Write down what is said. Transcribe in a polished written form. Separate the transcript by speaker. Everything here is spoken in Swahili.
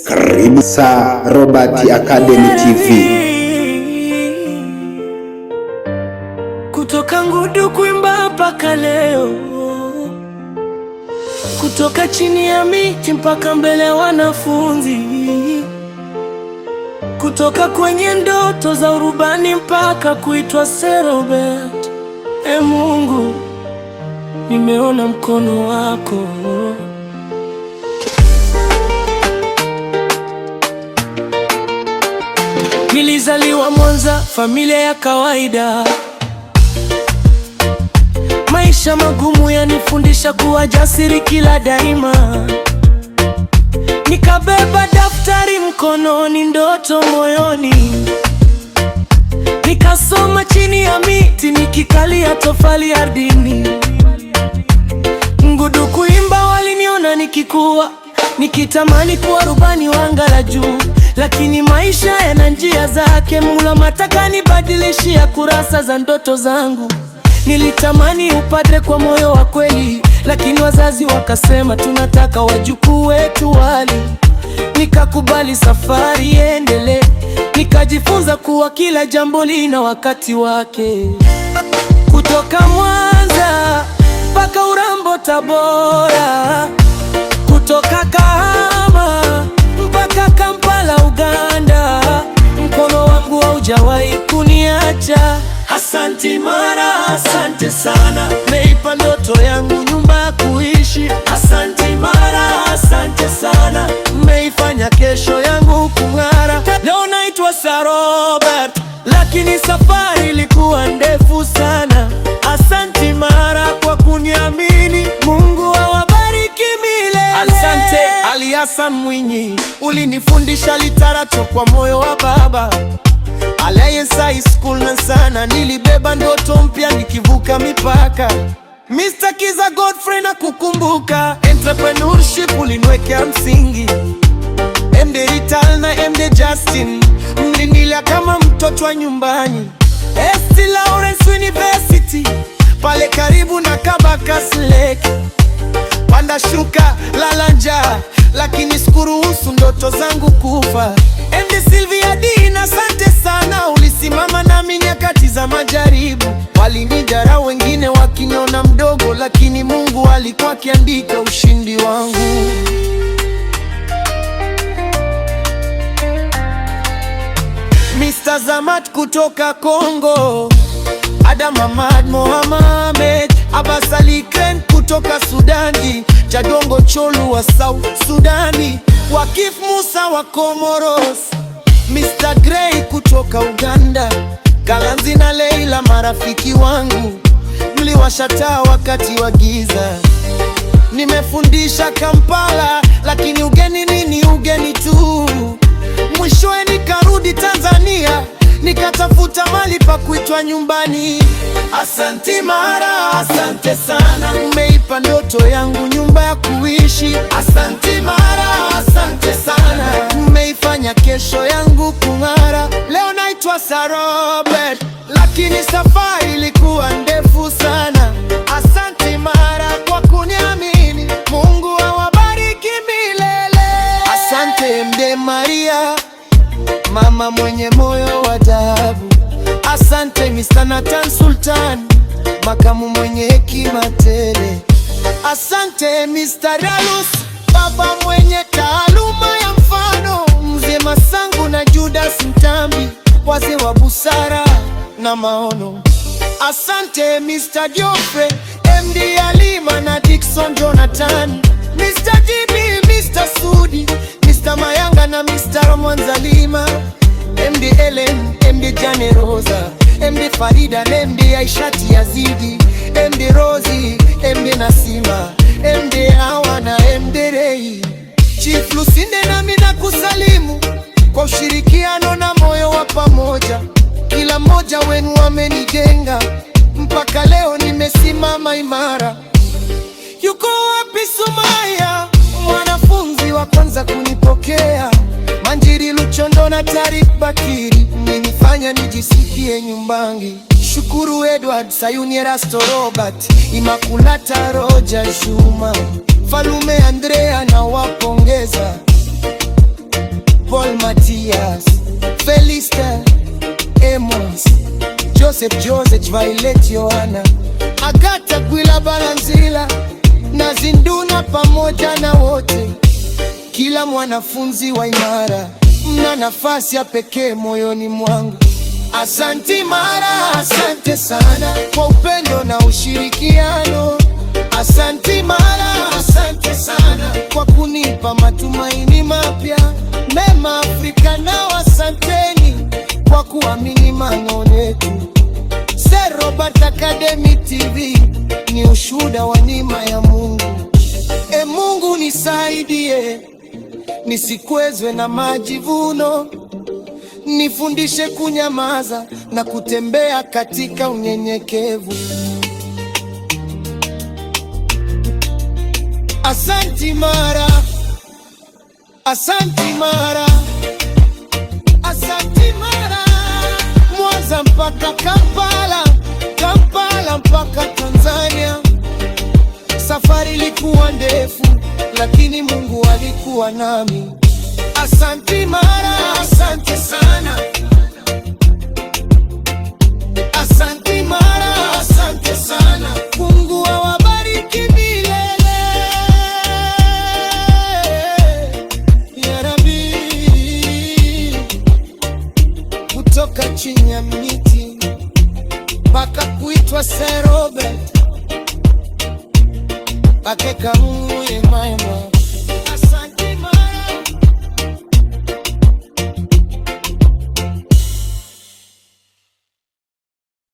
Speaker 1: Karibu Sir Robert Academy TV.
Speaker 2: Kutoka Ngudu kuimba mpaka leo, kutoka chini ya miti mpaka mbele ya wanafunzi, kutoka kwenye ndoto za urubani mpaka kuitwa Sir Robert. E Mungu, nimeona mkono wako. Nilizaliwa Mwanza, familia ya kawaida. Maisha magumu yanifundisha kuwa jasiri kila daima. Nikabeba daftari mkononi, ndoto moyoni. Nikasoma chini ya miti, nikikalia tofali ardhini. Ngudu kuimba waliniona nikikua, nikitamani kuwa rubani wa anga la juu. Lakini maisha yana njia zake. Mula mataka nibadilishia kurasa za ndoto zangu. Nilitamani upadre kwa moyo wa kweli, lakini wazazi wakasema tunataka wajukuu wetu wali. Nikakubali safari iendelee, nikajifunza kuwa kila jambo lina wakati wake. Kutoka Mwanza mpaka Urambo Tabora, kutoka Kahama mpaka Kampala Uganda, mkono wangu haujawahi kuniacha. Asanti Mara, asante sana, meipa ndoto yangu nyumba ya kuishi. Asanti Mara, asante sana, mmeifanya kesho yangu kung'ara. Leo naitwa Sir Robert, lakini safari ilikuwa ndefu sana. Asanti Mara kwa kuniamini, Mungu awabariki milele. Asante Ali Hassan Mwinyi, ulinifundisha literature kwa moyo wa baba. Alliance High School na sana, nilibeba ndoto mpya nikivuka mipaka. Mr. Kiza Godfrey na kukumbuka, entrepreneurship uliniwekea msingi. MD Rital na MD Justin mlinilea kama mtoto wa nyumbani. ST Lawrence University pale karibu na Kabakas Lake, panda shuka lala njaa, lakini sikuruhusu ndoto zangu kufa. MD Sylvia Dean, asante sana, ulisimama nami nyakati za majaribu. Walinidharau wengine wakiniona mdogo, lakini Mungu alikuwa akiandika ushindi wangu. Mr. Zamat kutoka Kongo, Adam Ahmad Mohamed, Abbas Ali Kren kutoka Sudani, Jadongo Cholu wa South Sudani, Wakif Musa wa Comoros, Mr. Grey kutoka Uganda, Kalanzi na Leila marafiki wangu, mliwasha taa wakati wa giza. Nimefundisha Kampala, lakini ugeni ni ugeni tu. Mwishowe nikarudi Tanzania, nikatafuta mali pa kuitwa nyumbani. Asanti Mara, asante sana, umeipa ndoto yangu nyumba ya kuishi. Asanti Mara, asante sana, umeifanya kesho yangu kung'ara. Leo naitwa Sir Robert, lakini safari ilikuwa ndefu sana. Asanti Mara kwa kuniamini, Mungu awabariki milele. Asante MD Maria, mama mwenye moyo wa dhahabu. Asante Mr. Nathan Sultan, makamu mwenye hekima tele. Asante Mr. Ralus, baba mwenye taaluma ya mfano. Mzee Masangu na Judas Mtambi, wazee wa busara na maono. Asante Mr. Geoffrey, MD Alima na Dickson Jonathan, Mr. GB, Mr. Sudi, Mr. Mayanga na Mr. Mwanzalima, MD Ellen, MD Jane Rosa, MD Farida, MD Aishati Yazidi, MD Rosi, MD Nasima, MD Hawa na MD Rei. Chief Lusinde nami nakusalimu kwa ushirikiano na moyo wa pamoja. Kila mmoja wenu amenijenga mpaka leo nimesimama imara. Yuko wapi Sumaya, mwanafunzi wa kwanza kunipokea? Manjiri Luchondo na Tarik Bakiri mlinifanya nijisikie nyumbani. Shukuru Edward Sayuni, Erasto Robert, Imakulata Roger Juma, Falume Andrea na wapongeza. Matias, Felista, Amos, Joseph, Joseph, Violet, Yohana, Agata, Gwila, Balanzila na Zinduna pamoja na wote, kila mwanafunzi wa Imara, mna nafasi ya pekee moyoni mwangu. Asanti Mara, asante sana kwa upendo na ushirikiano. Asanti Mara, asante sana kwa kunipa matumaini mapya. Mema Afrika nao asanteni kwa kuamini maono yetu. Sir Robert Academy TV ni ushuhuda wa neema ya Mungu. E Mungu nisaidie, nisikwezwe na majivuno, nifundishe kunyamaza na kutembea katika unyenyekevu. Asanti Mara, asanti Mara, asanti Mara, Mwanza mpaka Kampala, Kampala mpaka Tanzania. Safari ilikuwa ndefu, lakini Mungu alikuwa nami. Asanti Mara, asante sana. Asanti Mara, asante sana. Mungu awabariki milele. Ya Rabbi, kutoka chini ya miti mpaka kuitwa Sir Robert, bakeka muye maema.